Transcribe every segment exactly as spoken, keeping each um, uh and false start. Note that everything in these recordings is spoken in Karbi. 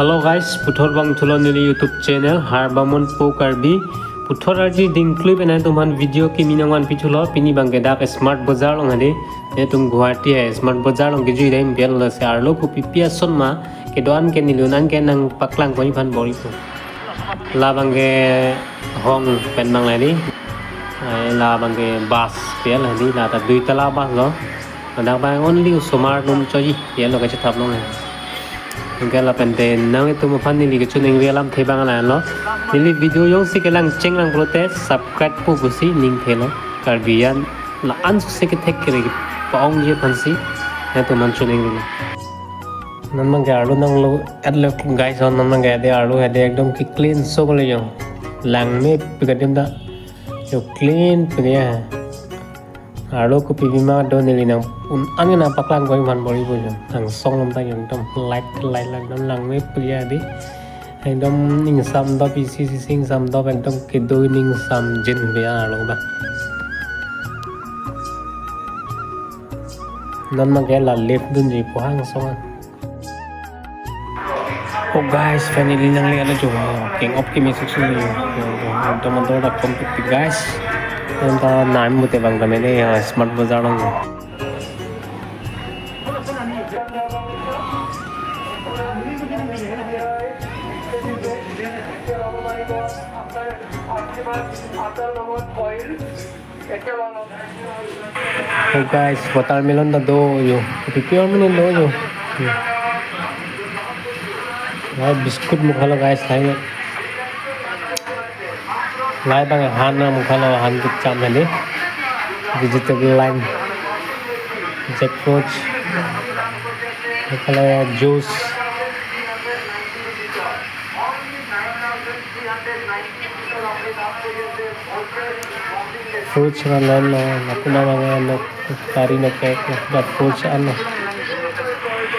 Hello guys, puthot vangthulo neli YouTube channel Harbamon Po Karbi. Puthot arni dingklui pen nangtumphan video kimi nangvanpithulo, pini abangke dak Smart Bazar along hadi. Netum Guwahati hai Smart Bazar along kejui dam bial lasi arlo kopipi ason ma kedo-an ke neli un-an ke nangpaklang ponji aphan bor-ipo. La abangke hong pen abang la hadi. Ai, la abangke bus bial hadi, la ta dui tala bus lo. Ladak abang only osomar atum choi, yelo kachethap long hai. Anke lapen te nangtum aphan neli kachiningri alamthe abang la-anlo. Neli video jongsi kelang chenglang pulote subscribe po pusi ning thelo. Karbi an la-an sose kethek kere pa-ongji aphansi nangtum aphan chiningri. Non abangke arlo nanglo-etlo guys, non abangke hadi arlo hadi ekdom ke clean so kole jong. Langmepik adim ta. Jo clean pik ya. Arlo kopipi ma do neli nang un-an nangpaklang ponji aphan bor-ipo jong. Angsong lam ta jong ekdom light light lang, ekdom langmepik ya hadi. Ekdom ingsam dop, isi isi ingsam dop, ekdom kedo ingsam jin biya arlo abang. Non abangke la lift dunji pu angsong an. Oh guys, finally nangle-etlo jo. King of Kimi section jo. Ekdom ador dak kompik guys. Anta nam pute abang kami ni ya Smart Bazar along. Oh guys, watermelon ta do jo. Kopipi amonit do jo. Hmm. Lahai biscuit mukhalo guys, lahai. Lahai abang han mukhalo, han kecham hadi. Vegetable line. Jackfruit. Mukhalo juice. Fruits na line lo, lapu abang nok, kari nok cake, ladak fruits an lo.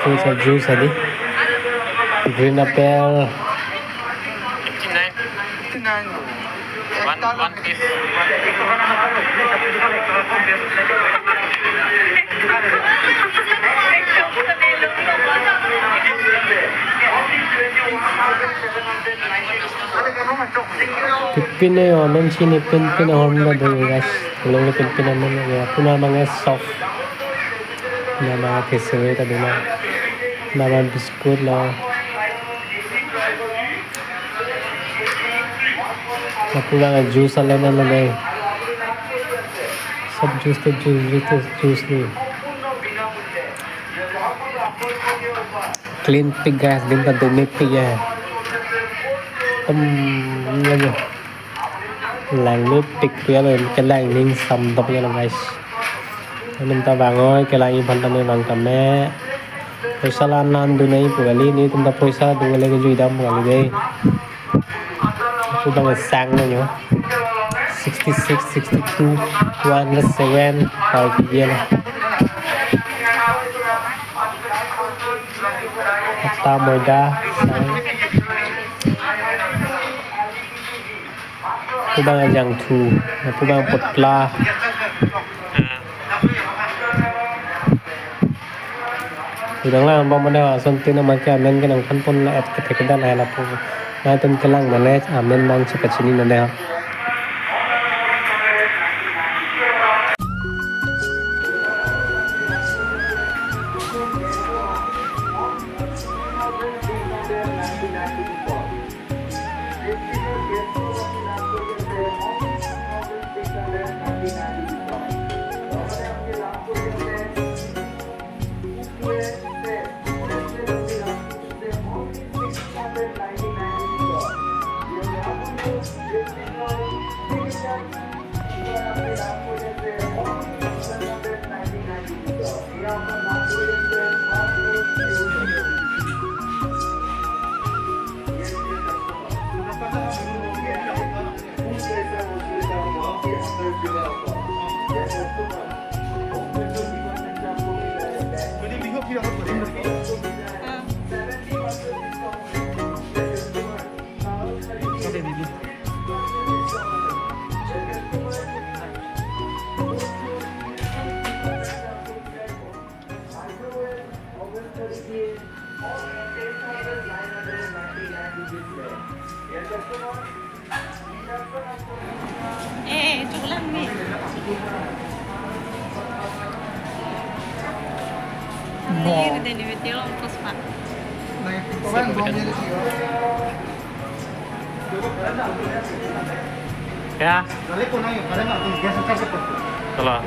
Fruits a juice hadi. Green apple. Fifty-nine. Fifty-nine. One, one piece. Pipine omen sini pinpin ahormu do guys. Long pinpin amen ya. Puna abangke soft. Puna abangke thesere ta dona. Puna abang biscuit lo. Lapu abang juice alam lo dei. Sob juice te juice, juice te juice ni. Clean pik guys, adim ta domepik ya. Em, ya jo. Langmepik ya lo, kelang ingsam dop ya lo guys. Adim ta bangoi, kelang iphan tame bang kame. Poisa la-an la-an dunai pu kali, netum ta poisa do kali kejui dam pu kali dei. Lapu abang sang na jo. Sixty-six, sixty-two, two hundred seven per K G lo. Atta, moida, sang. Lapu abang jangthu, lapu abang potla. Udang lang bom mane asontin amat ke amen ke nangphan pon la-et kethek dan ai lapu. Nangtum kelang mane amen abang si pachini nang dei. Eh, chulang ni. Bom. Ini dia ni betul, terus, Pak. Ya. Salah.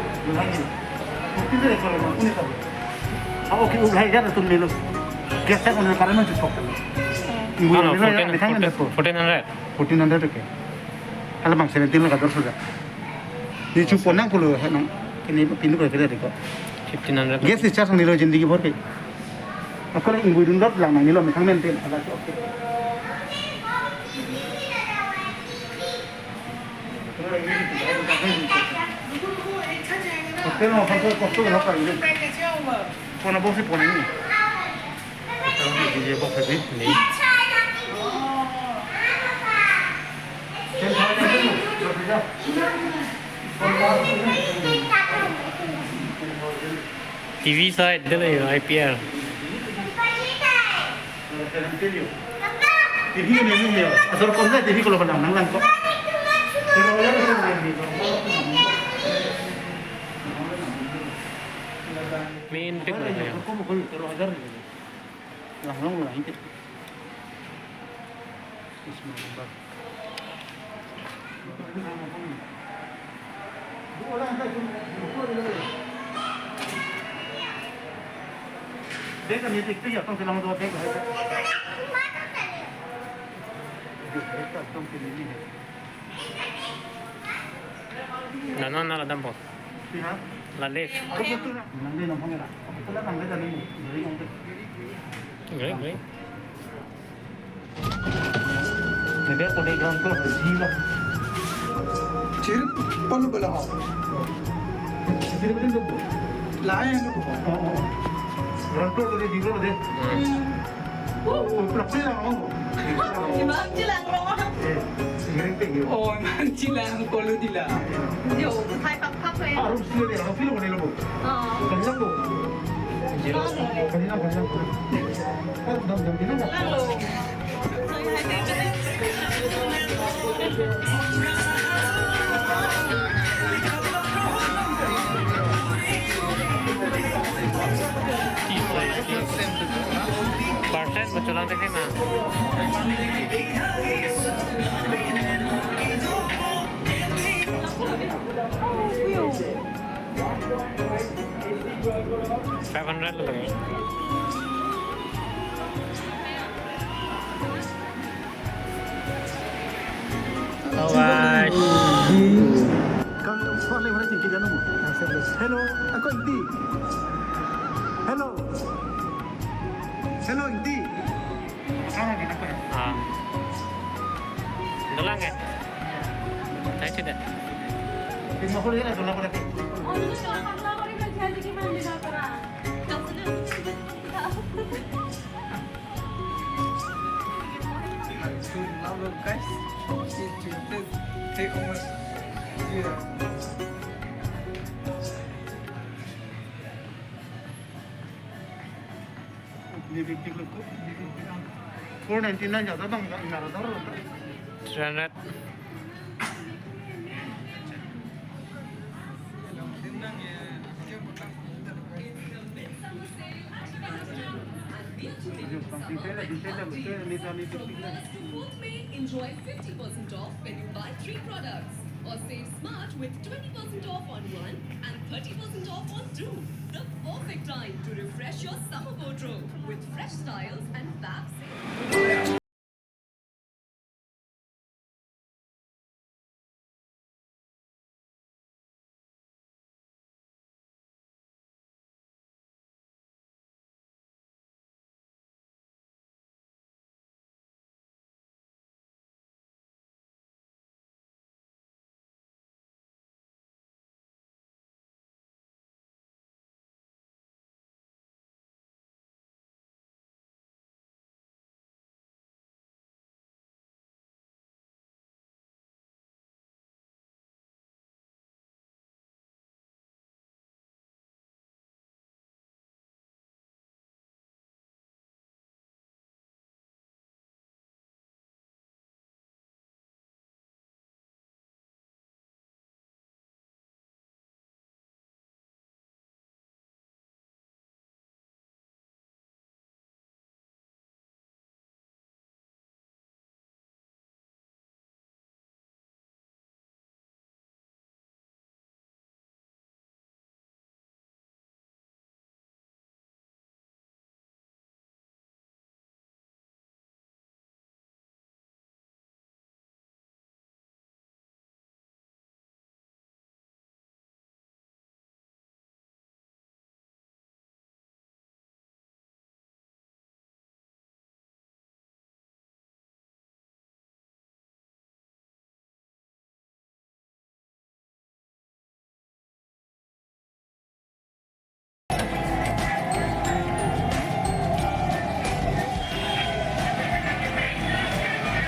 Ako ki ublai jar tum nilo. Gas sa kono para man chupok. No, no, fourteen, fourteen hundred. Fourteen hundred ke. Hala bang seventeen la kador sudah. Ni chupo nang pulo ha nang. Kini pinu ko kira deko. Fifteen hundred. Gas charge nilo jindagi bhar ke. Ako le ingbu dun dot lang nang nilo methang maintain hala okay. Hotel mo khan to kosto na pa ini. Kona box pon ini. Hotel mo dije box ini. Ni. Ten thousand. T V side dele I P L. T V ni ni ni. Asal kau nggak T V kalau pandang nang lang kok. Main tik lah ya. Lang lang lang itu. Ismail Bag. Bag kami tik tik ya, tong silang dua bag. Nana na ladam po. Lale. Great, great. Maybe ako na ground floor, zero. Zero? Paano ba lahat? Zero ba din doon? Lahat yan doon. Oo. Ground floor, zero din. Hmm. Oo, plak lang ako. Imam chilang ro. Eh, sigaring tinggi. Oh, imam chilang kolo dila. Yo, thai pak pak ko ya. Arum sila dia, arum sila mana lo? Oo. Kanyang lo. Kanyang, kanyang, kanyang. Dam, dam, dam. Lang lo. Percent betulan tadi mah. Five hundred lo lagi. Hello, guys. Hello, ako Ingti. Hello. Hello, Ingti. Ah. Dolang ya? Saya sudah. Four ninety nine jada bang, nara dor. Three hundred. From first to fourth May, enjoy fifty percent off when you buy three products. Or save smart with twenty percent off on one and thirty percent off on two. The perfect time to refresh your summer wardrobe with fresh styles and fab sale.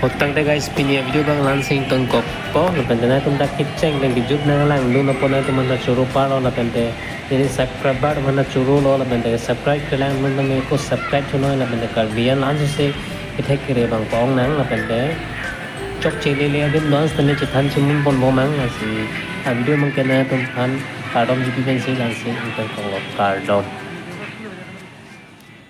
Hoktangte guys, pini a-video abang la-an si ingtonkokpo, lapente nangtum ta kecheng pen kejut nanglang dun apot nangtum aphan ta choro parlo, lapente neli subscriber aphan ta chorolo, lapente subscribe kelang dun tame ko subscribe chonoi, lapente Karbi an la-an si kethek kere abang pa-ong nang, lapente chokche lele adim do-an sitame chethan chemun ponbom nang, lasi a-video abang ke nangtum aphan kardom chipi pensi la-an si ingtonkoklo, kardom.